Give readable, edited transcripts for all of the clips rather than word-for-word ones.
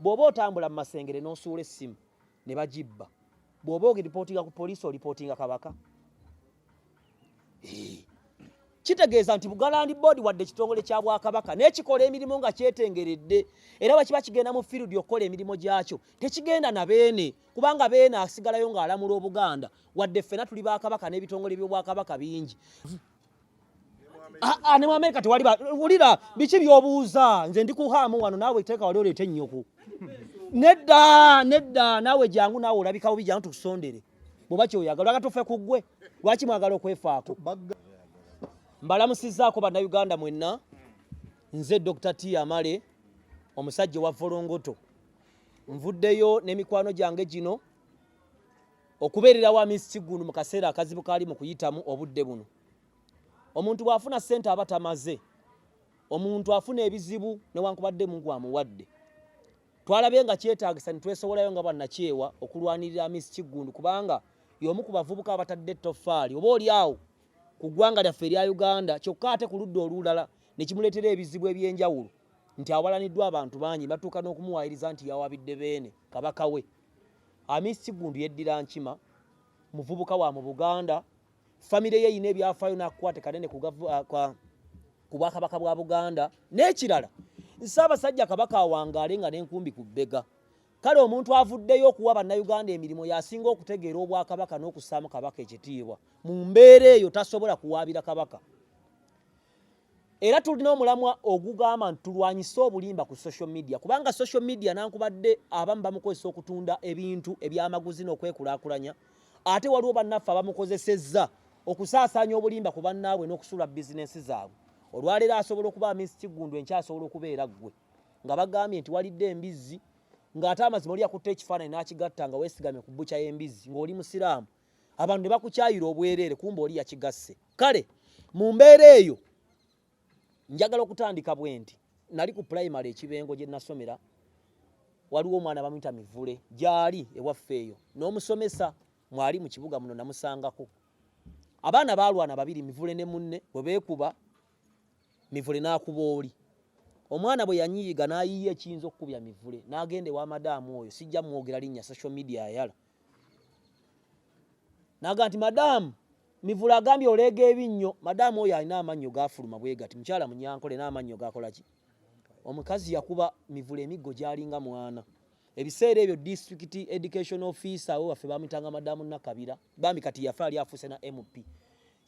Bw'oba otambula mu Masengere n'osuula essimu ne bagibba, bw'oba ogiripootinga ku poliisi, olipootinga Kabaka? Kitegeeza nti Buganda Land Board, wadde ekitongole kya Bwakabaka, naye kikola emirimu nga kyetengeredde, era bwe kiba kigenda mu field okukola emirimu gyakyo, tekigenda na Beene, kubanga Beene asigalayo ng'alamula Obuganda, wadde ffena tuli bakabaka n'ebitongole by'Obwakabaka bingi. Ah, ah, ne mu Amerika tewali. Wulira, biki by'obuuza? Nze ndi kuhaamu wano, naawe teeka wali oleeta ennyoko. Nedda, nedda, naawe jangu, naawe olabika bubi. Jangu tukusondere bw'oba kyoyagala. Lwaka tufe ku ggwe? Lwaki mwagala okwefaako? Mbalamusizzaako Bannayuganda mwenna. Nze Dr T Amale, omusajja owa Volongoto. Nvuddeyo n'emikwano gyange gino okubeererawo Hamis Kiggundu mu kaseera akazibu kaali mu kuyitamu obudde buno. Omuntu bw'afuna ssente aba tamaze. Omuntu afuna ebizibu newankubadde Mungu amuwadde. Twalabye nga kyetaagisa ne twesobolayo nga bwannakyewa okulwanirira Hamis Kiggundu, kubanga y'omu ku bavubuka abatadde ettoffaali oba oli awo ku ggwanga lyaffe erya Uganda, kyokka ate ku ludda olulala ne kimuleetera ebizibu eby'enjawulo nti awalaniddwa abantu bangi, batuuka n'okumuwaayiriza nti yawabidde Beene, kabaka we. Hamis Kiggundu yeddira Nkima, muvubuka wa mu Buganda. Famire ye erina ebyafaayo n'akakwate kanene ku Bwakabaka bwa Buganda. N'ekirala, Ssaabasajja Kabaka awangaale nga n'enkumbi ku bbega. Kale omuntu avuddeyo okuwa Bannayuganda emirimu y'asinga okutegeera Obwakabaka n'okussaamu Kabaka ekitiibwa. Mu mbeera eyo tasobola kuwaabira Kabaka. Era tulina omulamwa ogugamba nti tulwanyise obulimba ku social media, kubanga social media nankubadde abamu bamukozesa okutunda ebintu ebyamaguzi n'okwekulaakulanya, ate waliwo bannaffe abamukozesezza okusaasaanya obulimba ku bannaabwe n'okusuula bizinensi zaabwe. Olwaleero asobola okuba Hamis Kiggundu, enkya asobola okubeera ggwe nga bagambye nti walidde embizzi, ng'ate amazima oli akutte ekifaananyi n'akigatta nga weesigamye ku bbuca y'embizzi ng'oli Musiraamu, abantu ne bakukyayira obwereere, kumba oli yakigasse. Kale mu mbeera eyo njagala okutandika bwe nti: nali ku pulayimale Ekibengo gye nasomera, waliwo omwana bamuyita Mivule, gyali ewaffe eyo n'omusomesa mwali mu kibuga muno. Namusangako abaana baalwana babiri, Mivule ne munne. Bwe beekuba, Mivule n'akuba oli. Omwana bwe yanyiiga n'ayiiya ekiyinza okukubya Mivule, n'agenda ewa madaamu oyo, sijja mwogera linnya, social media ayala, n'agamba nti, "Madaamu, Mivule agambye oleega ebinnyo." Madaamu oyo alina amannyo gafuluma bwe gati, mukyala Munyankole, n'amannyo gakola ki? Omukazi yakuba Mivule emiggo gy'alinga mwana. Ebiseera ebyo district education officer we waffe bamuyitanga Madamu Nakabira, bambi kati yafe, ali afuuse na MP.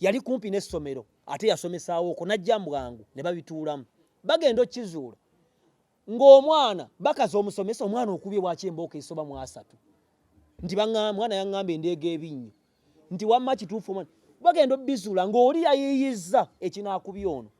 Yali kumpi n'essomero, ate yasomesaawo okwo, najja mbwangu ne babituulamu. Bagenda okukizuula ng'omwana bakaza omusomesa, "Omwana okubye bwaki embooka esoba mu 30?" Nti, "Mwana yaŋŋamba endeega ebinnyo." Nti, "Wamma kituufu omwana." Bagenda obizuula ng'oli yayiiyizza ekinaakubya ono.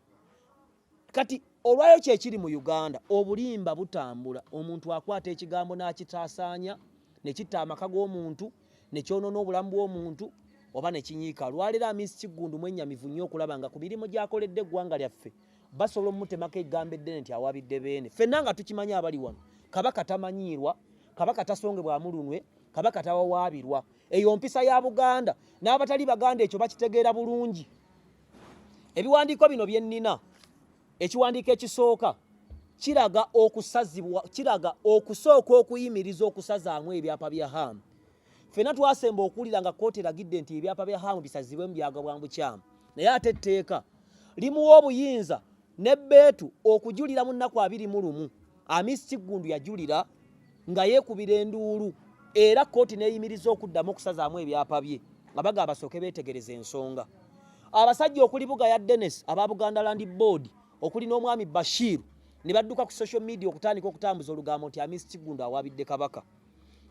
Kati olwayo kyekiri mu Uganda, obulimba butambula. Omuntu akwata ekigambo n'akitaasaanya ne kitta amaka g'omuntu, ne kyonoona obulamu bw'omuntu oba ne kinyiika. Lwaleero Hamis Kiggundu mwennyamivu nnyo okulaba nga ku mirimu gy'akoledde eggwanga lyaffe basobola omumutemako eggamba eddene nti awabidde Beene. Ffenna nga tukimanyi abali wano, Kabaka tamanyiirwa, Kabaka tasongebwamu lunwe, Kabaka tawawaabirwa. Eyo mpisa ya Buganda, n'abatali Baganda ekyo bakitegeera bulungi. Ebiwandiiko bino bye nnina, ekiwandiiko ekisooka kiraga okusazibwa, kiraga okusooka okuyimiriza okusazaamu ebyapa bya Hamu. Ffenna twasemba okuwulira nga kkooti eragidde nti ebyapa bya Hamu bisazibwemu, byagabwa bukyamu, naye ate etteeka limuwa obuyinza n'ebbeetu okujulira mu nnaku 21. Hamis Kiggundu yajulira nga yeekubira enduulu, era kkooti n'eyimiriza okuddamu okusazaamu ebyapa bye nga bagamba basooke beetegereza ensonga. Abasajja okuli Bugaya Dennis aba Buganda Land Board, okuli n'omwami Bashir, ne badduka ku social media okutandika okutambuza olugambo nti Hamis Kiggundu awabidde Kabaka.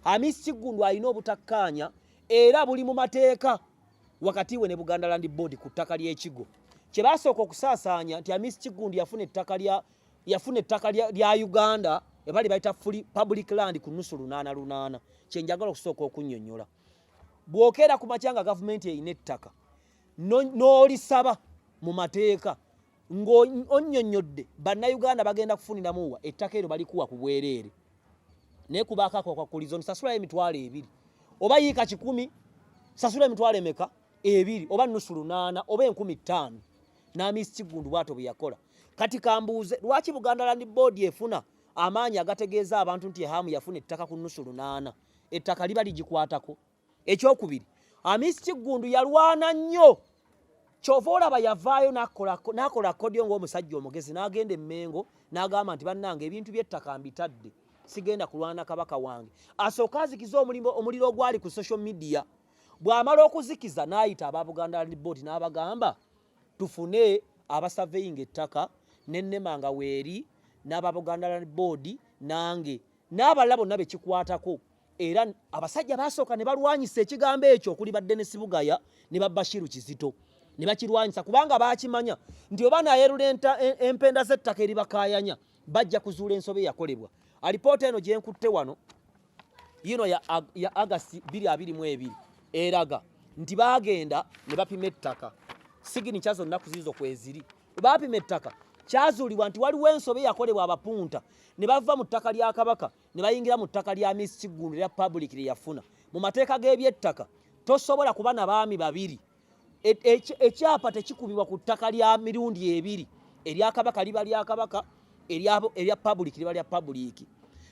Hamis Kiggundu alina obutakkaanya, era buli mu mateeka, wakati we ne Buganda Land Board ku ttaka ly'Ekigo. Kye basooka okusaasaanya nti Hamis Kiggundu yafuna ettaka lya Uganda ebali bayita free public land ku nusu 8 8. Kyenjagala okusooka okunnyonnyola, bw'okeera ku makya nga gavumenti erina ettaka n'olisaba mu mateeka ng'onnyonnyodde Bannayuganda bagenda kufuniramuwa, ettaka eryo balikuwa ku bwereere, naye kubaako akakwakulizo nti sasulayo 20,000 oba yiika 100, sasula emitwalo emeka? 2 oba nusu 8 oba 5,000. N'Hamis Kiggundu bw'atyo bwe yakola. Kati kambuuze, lwaki Buganda Land Board efuna Amaanyi agategeeza abantu nti Hamu yafuna ettaka ku nusu 800, ettaka liba ligikwatako. Ekyokubiri, Hamis Kiggundu yalwana nnyo, kyova olaba yavaayo n'akola kodyo ng'omusajja omugezi, n'agenda e Mmengo n'agamba nti bannange ebintu by'ettaka mbitadde, sigenda kulwana kabaka wange. Asooka azikize omuliro ogwali ku social media. Bw'amala okuzikiza n'ayita aba Buganda Land Board n'abagamba tufune abasurveyinga ettaka n'ennema nga weeri n'aba Buganda Land Board nange n'abalala bonna be kikwatako. Era abasajja baasooka ne balwanyisa ekigambo ekyo okuli ba Denis Bugaya ne ba Bashiru Kizito ne bakirwanyisa, kubanga baakimanya nti oba naayerula empenda z'ettaka eribakaayanya bajja kuzuula ensobi eyakolebwa. Alipoota eno gye nkutte wano yino ya August 2022 eraga nti baagenda ne bapima ettaka, siginikya zonna ku ziizo kweziri. Baapima ettaka, kyazuulibwa nti waliwo ensobi eyakolebwa abapunta ne bava mu ttaka lya Kabaka ne bayingira mu ttaka lya Miss Kiggundu erya public lye yafuna. Mu mateeka g'ebyettaka tosobola kuba na baami babiri. Ekyapa tekikubibwa ku ttaka lya mirundi ebiri, erya Kabaka liba lya Kabaka, erya public liba lya public.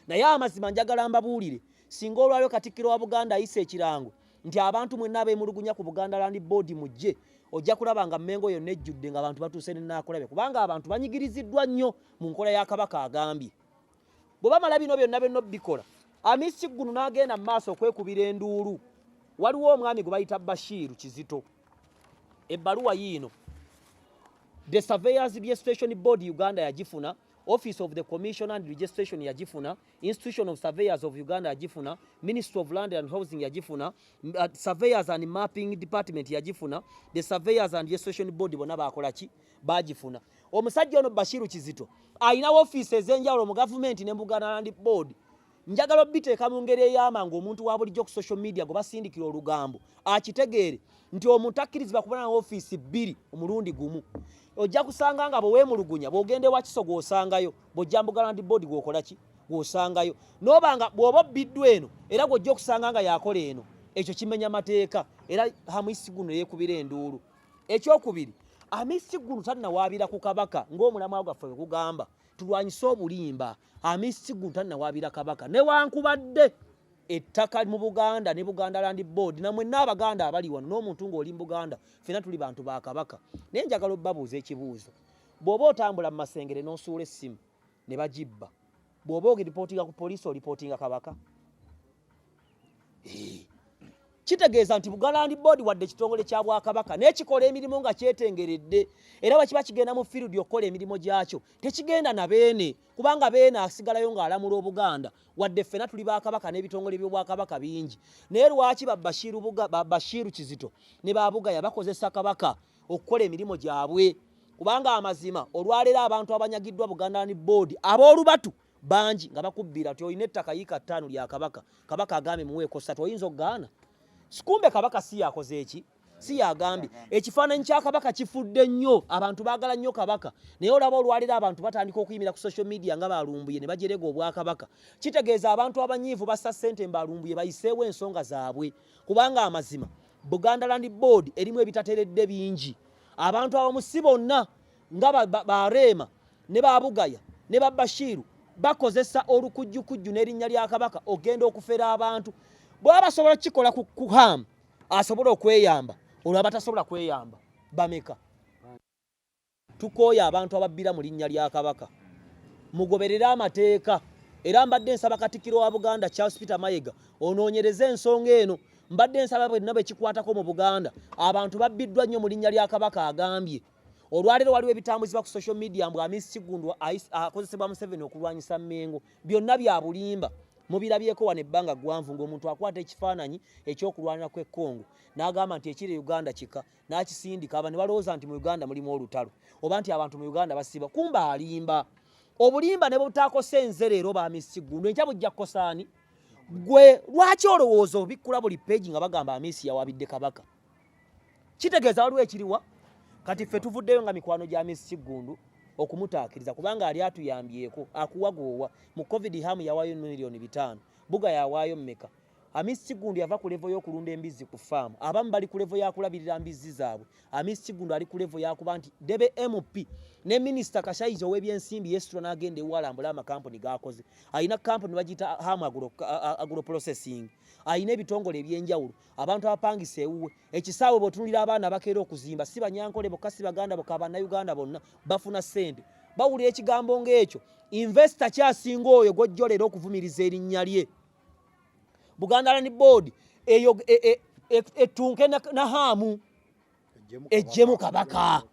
Naye amazima njagala mbabuulire, singa olwaleero Katikkiro wa Buganda ayisa ekirango nti abantu mwenna abeemulugunya ku Buganda Land Board mujje, ojja kulaba nga Mmengo yonna ejjudde nga abantu batuuse ne naakulabye, kubanga abantu banyigiriziddwa nnyo mu nkola ya Kabaka agambye. Bwe bamala bino byonna byonna obikola, Hamis Kiggundu n'agenda mu maaso okwekubira enduulu. Waliwo omwami gwe bayita Bashiru Kizito, ebbaluwa yiino The Surveyors Registration Board Uganda yagifuna, Office of the Commissioner and Registration yagifuna, Institution of Surveyors of Uganda yagifuna, Ministry of Land and Housing yagifuna, Surveyors and Mapping Department yagifuna, the Surveyors and Registration Board bonna bakola ki? Bagifuna. Omusajja ono Bashiru Kizito alina ofiisi ez'enjawulo mu gavumenti ne mu Buganda Land Board. Njagala obiteeka mu ngeri ey'amangu omuntu wa bulijjo ku social media gwe basindikira olugambo akitegeere nti omuntu akkirizibwa kuba na ofiisi bbiri omulundi gumu. Ojja kusanga nga bwe weemulugunya, bw'ogenda ewa Kiso gw'osangayo, bw'ojja mu Buganda Land Board gw'okola ki? Gw'osangayo. N'oba nga bw'oba obbiddwa eno, era gw'ojja okusanga nga y'akola eno. Ekyo kimenya mateeka, era Hamis Kiggundu yeekubira enduulu. Ekyokubiri, Hamis Kiggundu tannawaabira ku Kabaka ng'omulamwa gwaffe bwe gugamba tulwanyise obulimba. Hamis Kiggundu tannawaabira Kabaka newankubadde ettaka mu Buganda ne Buganda Land Board, namwe n'Abaganda abali wano n'omuntu ng'oli mu Buganda, ffenna tuli bantu ba Kabaka. Naye njagala obbabuuza ekibuuzo. Bw'oba otambula mu Masengere n'osuula essimu ne bagibba, bw'oba ogiripootinga ku poliisi olipootinga Kabaka? Kitegeeza nti Buganda Land Board wadde ekitongole kya Bwakabaka naye kikola emirimu nga kyetengeredde, era bwe kiba kigenda mu field okukola emirimu gyakyo tekigenda na beene, kubanga beene asigalayo ng'alamula Obuganda, wadde ffenna tuli ba Kabaka n'ebitongole by'Obwakabaka bingi. Naye lwaki ba Bashiru Kizito ne ba Bugaya bakozesa Kabaka okukola emirimu gyabwe? Kubanga amazima olwaleero abantu abanyagiddwa Buganda Land Board ab'olubatu bangi nga bakubbira nti olina ettaka yiika 5 lya Kabaka, Kabaka agambye muweeko 3, oyinza okugaana? Sikumbe Kabaka si yakoze eki, si yagambye. Ekifaananyi kya Kabaka kifudde nnyo, abantu baagala nnyo Kabaka, naye olaba olwaleero abantu batandika okuyimira ku social media nga balumbuye ne bajerega Obwakabaka. Kitegeeza abantu abanyiivu bassa ssente mbalumbuye bayiseewo ensonga zaabwe, kubanga amazima Buganda Land Board erimu ebitateredde bingi. Abantu abamu si bonna nga ba Rema ne ba Bugaya ne ba Bashiru bakozesa olukujjukujju n'erinnya lya Kabaka ogenda okufera abantu. Bw'aba basobola kukikola ku Ham asobola okweyamba, olwo abatasobola kweyamba bameka? Tukooye abantu ababbira mu linnya lya Kabaka. Mugoberere amateeka. Era mbadde nsaba Katikkiro wa Buganda Charles Peter Mayiga onoonyereze ensonga eno. Mbadde nsaba bwenna bwe kikwatako mu Buganda, abantu babbiddwa nnyo mu linnya lya Kabaka agambye. Olwaleero waliwo ebitambuzibwa ku social media mbu Hamis Kiggundu akozesebwa Museveni okulwanyisa Mmengo. Byonna bya bulimba. Mubirabyeko wano ebbanga ggwanvu ng'omuntu akwata ekifaananyi ekyokulwana kw'e Congo n'agamba nti ekiri e Uganda kika, n'akisindika, abantu ne balowooza nti mu Uganda mulimu olutalo oba nti abantu mu Uganda basiba. Kumbe alimba. Obulimba ne butakosa enze leero ba Hamis Kiggundu, enkya bujja kukosa ani? Gwe lwaki olowooza obikkula buli peegi nga bagamba Hamis yawabidde Kabaka? Kitegeeza waliwo ekiriwa. Kati ffe tuvuddeyo nga mikwano gya Hamis Kiggundu okumutaakiriza, kubanga ali atuyambyeko akuwa goowa mu COVID. Hamu yawaayo 5 million, Buga yawaayo mmeka? Hamis Kiggundu yava ku level y'okulunda embizzi ku faamu. Abamu bali ku level ya kulabirira mbizzi zaabwe. Hamis Kiggundu ali ku level ya kuba nti debe MP ne Minisita Kashaija ow'ebyensimbi yeesitula n'agenda ewuwe alambule amakampuni g'akoze. Alina kampuni bagiyita Ham Agro, Agro Processing. Alina ebitongole eby'enjawulo, abantu abapangisa ewuwe. Ekisaawe bw'otunuulira abaana abakeera okuzimba si Banyankole bokka, si Baganda bokka, Bannayuganda bonna bafuna ssente. Bawulira ekigambo ng'ekyo, investor kyasinga oyo gw'ojjolera okuvumiriza erinnya lye. Buganda Land Board eyo ettunke na Haamu ejjemu Kabaka.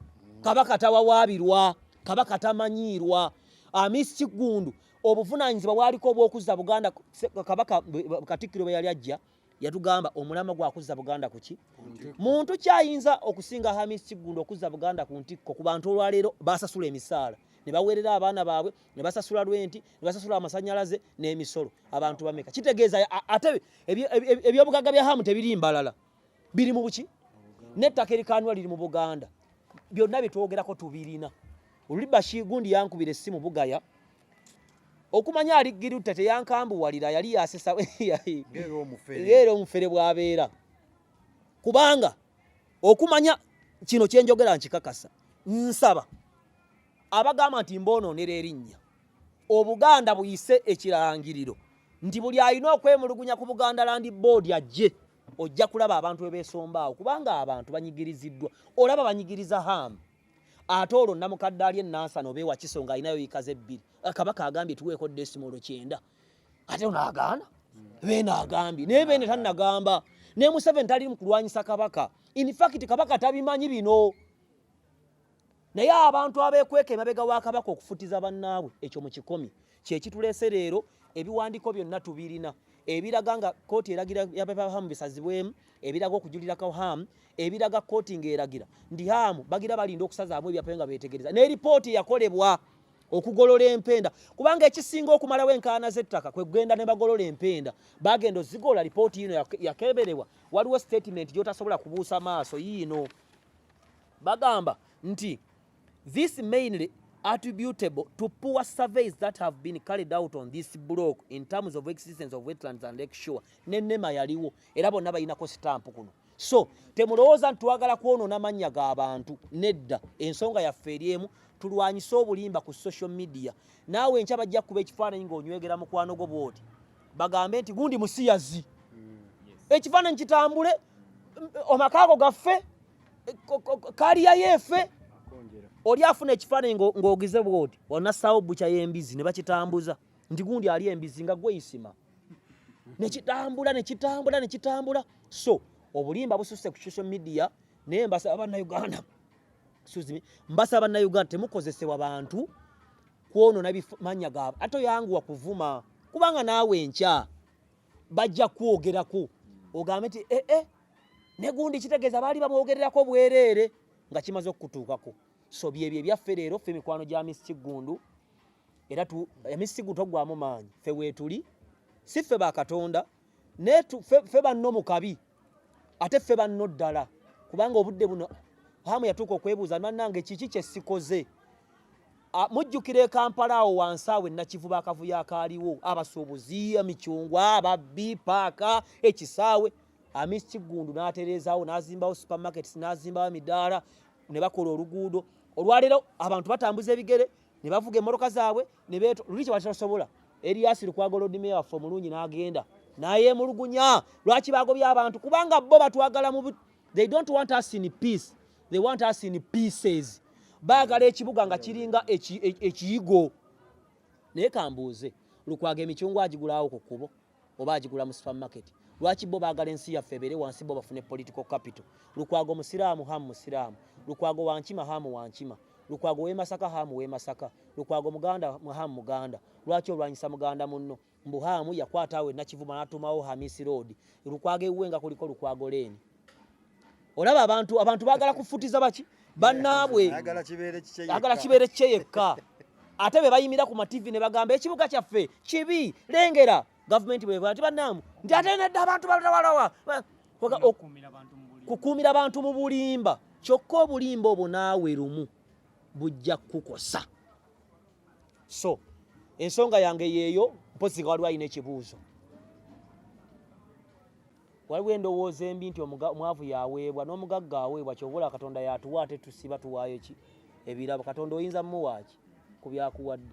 Kabaka tawawaabirwa, Kabaka tamanyiirwa. Hamis Kiggundu obuvunaanyizibwa bwaliko obw'okuzza Buganda. Kabaka Katikkiro bwe yali ajja yatugamba omulama gwakuzza Buganda kuki. Muntu kyayinza okusinga Hamis Kiggundu okuzza Buganda ku ntikko ku bantu olwaleero basasula emisaala ne baweerera abaana baabwe, ne basasula rwenti, ne basasula amasannyalaze n'emisolo. Abantu bameka? Kitegeeza ate ebyobugagga bya Hamu tebiri mbalala, biri mu buki, n'ettaka erikaanwa liri mu Buganda. Byonna bye twogerako tubirina. Oluli Bashir gundi yankubira essimu Bugaya okumanya ali Giruta, teyankambuwalira, yali yasesa ng'era omufere bw'abeera, kubanga okumanya kino kyenjogera nkikakasa. Nsaba abagamba nti mboonoonera erinnya, Obuganda buyise ekirangiriro nti buli alina okwemulugunya ku Buganda Land Board ajje. Ojja kulaba abantu ebeesombaawo, kubanga abantu banyigiriziddwa. Olaba banyigiriza Hamu, ate olwo namukadde ali enansana oba ewakiso nga alinayo yikaze 2, Kabaka agambye tuweeko decimal 90, ate ono agaana. Beene agambye, naye Beene tannagamba, ne Museveni tali mu kulwanyisa Kabaka. In fact Kabaka tabimanyi bino, naye abantu abeekweka emabega wa Kabaka okufutiza bannaabwe, ekyo mu kikomi kyekituleese leero. Ebiwandiiko byonna tubirina ebiraga nga kooti eragira Hamu bisazibwemu, ebiraga okujulirako Hamu, ebiraga kooti ng'eragira nti Hamu bagira balinda okusazaamu ebyapa nga beetegereza, ne ripooti eyakolebwa okugolola empenda, kubanga ekisinga okumalawo enkaana z'ettaka kwe kugenda ne bagolola empenda. Bagenda ozigolola, ripooti yino yakeberebwa. Waliwo statement gy'otasobola kubuusa maaso yiino. Bagamba nti this mainly attributable to poor surveys that have been carried out on this block in terms of existence of wetlands and lake shore. Nenema yaliwo era bonna balinako stamp kuno. So temulowooza nti twagala kwonoona mannya g'abantu, nedda. Ensonga yaffe eri emu: tulwanyise obulimba ku social media. Naawe enkya bajja kuba ekifaananyi ng'onywegera mukwano gwo bwoti, bagambe nti gundi musiyazi. Ekifaananyi kitambule, omakaago gaffe, kaliya yeeffe. Oli afuna ekifaananyi ng'ogize bwoti, onassaawo bukya y'embizi, ne bakitambuza nti gundi ali embizi nga gweyisima, nekitambula, nekitambula, nekitambula. So obulimba bususse ku social media, naye mbasaba Bannayuganda, excuse me, mbasaba Bannayuganda, temukozesebwa bantu kwonoona mannya gaabwe. Ate oyanguwa kuvuma, kubanga naawe enkya bajja kwogerako ogambe nti ee eh, ne gundi, kitegeeza baali bamwogererako bwereere nga kimaze okukutuukako. So byebyo ebyaffe leero. Ffe mikwano gya Miss Kiggundu, era Miss Kiggundu toggwamu maanyi, ffe weetuli. Si ffe bakatonda, naye ffe banno mu kabi, ate ffe banno ddala, kubanga obudde buno Hamu yatuuka okwebuuza, bannange, kiki kye sikoze? Mujjukira e Kampala awo wansi awo enakivuba, akavuyo akaaliwo, abasuubuzi, emicyungwa, ababbi, paaka, ekisaawe. Hamis Kiggundu n'atereezaawo, n'azimbawo supermarkets, n'azimbawo emidaala, ne bakola oluguudo. Olwaleero abantu batambuza ebigere ne bavuga emmotoka zaabwe ne beeto luli kye batasobola. Erias Lukwago, Lord Mayor waffe omulungi, n'agenda n'ayeemulugunya lwaki bagobye abantu, kubanga bo batwagala mu they don't want us in peace, they want us in pieces. Baagala ekibuga nga kiringa ekiyigo. Naye kambuuze, Lukwago emicungwa agigulawo ku kkubo oba agigula mu supermarket? Lwaki bo baagala ensi yaffe ebeere wansi, bo bafune political capital? Lukwago musiraamu, Hamu musiraamu. Lukwago wankima, Hamu wankima. Lukwago w'e Masaka, Hamu w'e Masaka. Lukwago muganda, Hamu muganda. Lwaki olwanyisa muganda munno? Mbu Hamu yakwata awo Nakivuba n'atumawo Hamisi Road. Lukwago ewuwe nga kuliko Lukwago Lane. Olaba abantu baagala kufutiza baki bannaabwe. Ayagala kibeere kikye yekka. Ayagala kibeere kikye yekka, ate be bayimira ku mativi ne bagamba ekibuga kyaffe kibi. Lengera gavumenti bweva nti bannaamu nti ate nedda, abantu balawalawa kukuumira bantu mu bulimba. Kyokka obulimba obwo naawe lumu bujja kukukosa. So ensonga yange yeeyo, mpozi nga waliwo alina ekibuuzo. Waliwo endowooza embi nti omwavu yaweebwa n'omugagga aweebwa, ky'oba Katonda yatuwa ate tusiba tuwaayo ki ebirabo. Katonda oyinza mmuwaaki ku byakuwadde?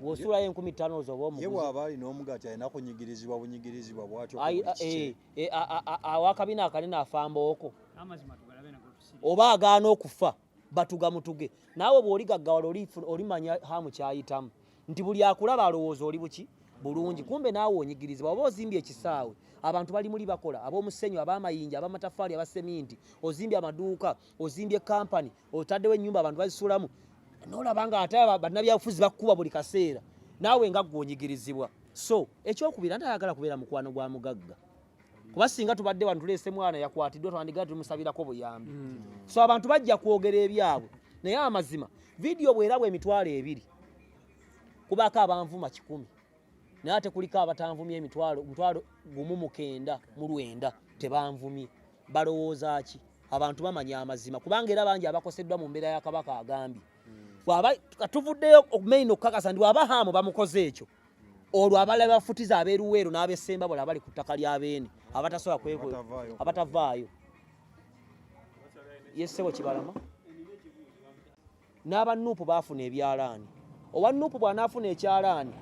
Bw'osuulayo 5000 zo oba Ye omuguzi. Bw'aba alina omugaati, alina kunyigirizibwa bunyigirizibwa bw'atyo ku Ai- buli kikye. Awakabina akanene afamba okwo. Amazima tugalabe nago tusiri. Oba agaana okufa batuga mutuge. Naawe bw'oligaggawala olimanya Hamu kyayitamu, nti buli akulaba alowooza oli buki bulungi, kumbe naawe onyigirizibwa. Oba ozimbye ekisaawe, abantu bali muli bakola, ab'omusenyu, ab'amayinja, ab'amataffaali, abaseminti, ozimbye amaduuka, ozimbye kampani, otaddewo ennyumba abantu bazisulamu, nolaba nga ate bannabyabufuzi bakkuba buli kaseera, naawe nga ggwe onyigirizibwa. So ekyokubiri, ante ayagala kubeera mukwano gwa mugagga, kuba singa tubadde wano tuleese mwana yakwatiddwa, twandigaa tumusabirako buyambi. So abantu bajja kwogera ebyabwe, naye amazima vidiyo bwerabwa 20,000 kubaako abanvuma 100, naye ate kuliko abatanvumye emitwalo 1,190 tebanvumye. Balowooza ki? Abantu bamanya amazima, kubanga era bangi abakoseddwa mu mbeera ya Kabaka agambye. Bw'aba tuvuddeyo main okukakasa nti bw'aba Haamu bamukoze ekyo, olwo abalala bafutiza ab'eruweero n'ab'essemba bola abali ku ttaka lya beene abatasobola Abatavaayo. Abatavaayo. Yessebo Kibalama n'aba NUP baafuna ebyalaani. Owa NUP bw'anaafuna ekyalaani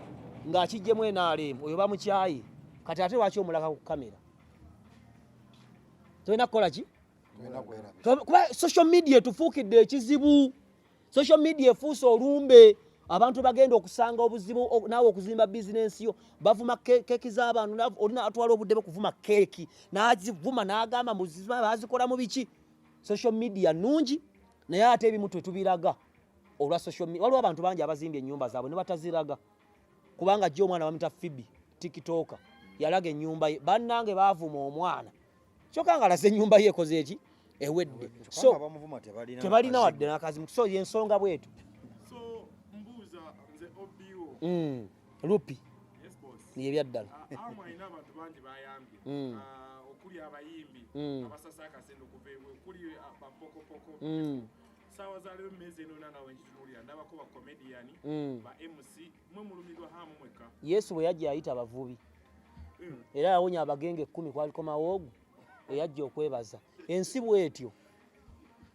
ng'akiggyemu NRM, oyo bamukyaye. Kati ate lwaki omulaka ku kamera? Tolina kukola ki? Tolina kwerabira. Kuba social media etufuukidde ekizibu. Social media efuuse olumbe, abantu bagenda okusanga obuzibu naawe okuzimba bizinensi yo bavuma keeki z'abantu, olina atwala obudde bwe kuvuma keeki, n'azivuma n'agamba muzima bazikola mu biki. Social media nnungi, naye ate ebimu tetubiraga olwa social media. Waliwo abantu bangi abazimbye ennyumba zaabwe ne bataziraga, kubanga jjo omwana bamuyita Phoebe TikToker yalaga ennyumba ye, bannange baavuma omwana, kyokka nga alaze ennyumba ye ekoze eki ewedde. So Kubanga bamuvuma tebalina tebalina nakazigo. Wadde n'akazimu. So yensonga bwetu. So mbuuza nze OBO. Lupi. Yes boss. Yebyaddala. Amu alina abantu bangi bayambye. Okuli abayimbi abasasa akasente okuva ewe, okuli bapokopoko. Saawa za leero mmeezi eno nawe nkitunuulira, ndabako ba comedian, ba MC, mwe mulumirwa Hamu mwekka. Yesu bwe yajja yayita abavubi, era yawonya abagenge 10, kwalikomawo ogwo eyajja okwebaza. Ensi bwetyo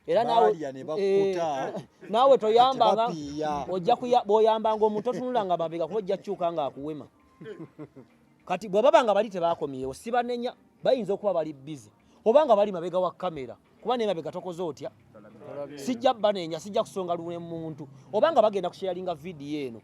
era naawe Baalya ne bakkuta. Naawe toyambanga Tebapiiya. Ojja bw'oyambanga omuntu totunulanga mabega, kuba ojja kukyuka ng'akuwema. Kati bwe baba nga bali tebakomyewo, sibanenya, bayinza okuba bali busy oba nga bali mabega wa kamera, kuba naye mabega tokoze otya. Sijja banenya, sijja kusonga lune muntu, oba nga bagenda kusharinga vidiyo eno.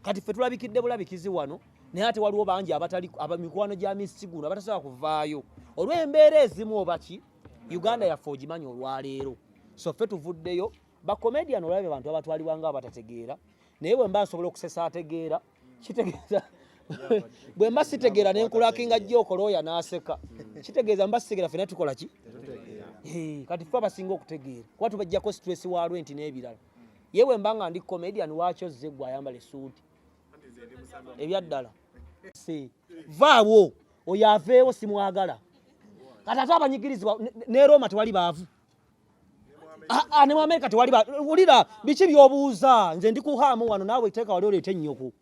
Kati ffe tulabikidde bulabikizi wano, naye ate waliwo bangi abatali aba mikwano gya Miss Kiggundu abatasobola kuvaayo olw'embeera ezimu oba ki. Uganda yaffe ogimanyi olwaleero. So ffe tuvuddeyo bacomedian, olabye abantu abatwalibwa nga abatategeera, naye bwe mba nsobola okusesa ategeera, kitegeeza bwe mba sitegeera nenkulakinga jokola oyo n'aseka, kitegeeza mba sitegeera. Ffenna tukola ki? Kati ffe abasinga okutegeera, kuba tubajjako stress wa rent n'ebirala. Ye bwe mba nga ndi comedian, waakyo ozze gwe ayambala essuuti ebyaddala si vaawo, oyo aveewo, simwagala. Kati ate abanyigirizibwa ne Roma tewali baavu. Ah, ah, ne mu Amerika tewali wulira biki by'obuuza? Nze ndi kuhaamu wano, naawe teeka wali oleete ennyoko.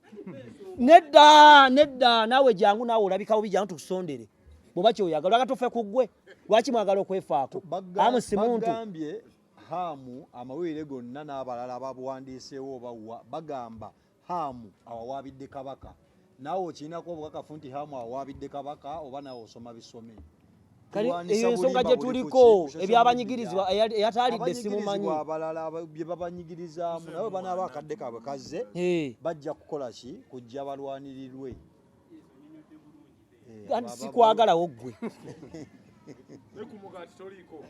Nedda, nedda, naawe jangu, naawe olabika bubi, jangu tukusondere bw'oba kyoyagala. Lwaki tufe ku ggwe? Lwaki mwagala okwefaako? Hamu si muntu? Bagambye Hamu amawulire gonna n'abalala ababuwandiiseewo oba bagamba Hamu awawaabidde Kabaka. Naawe okirinako obukakafu nti Hamu awawaabidde Kabaka, oba naawe osoma bisome? Kali Tulwanisa eyo ensonga bulimba gye buli ku tuliko, ki? Ku social ebyabanyigirizibwa, media. Eyataalidde simumanyi. Abanyigirizibwa abalala bye babanyigirizaamu nabo banaaba akadde kaabwe kazze, bajja kukola ki? Kujja balwanirirwe. Anti sikwagalawo ggwe. Ne ku mugaati toliiko.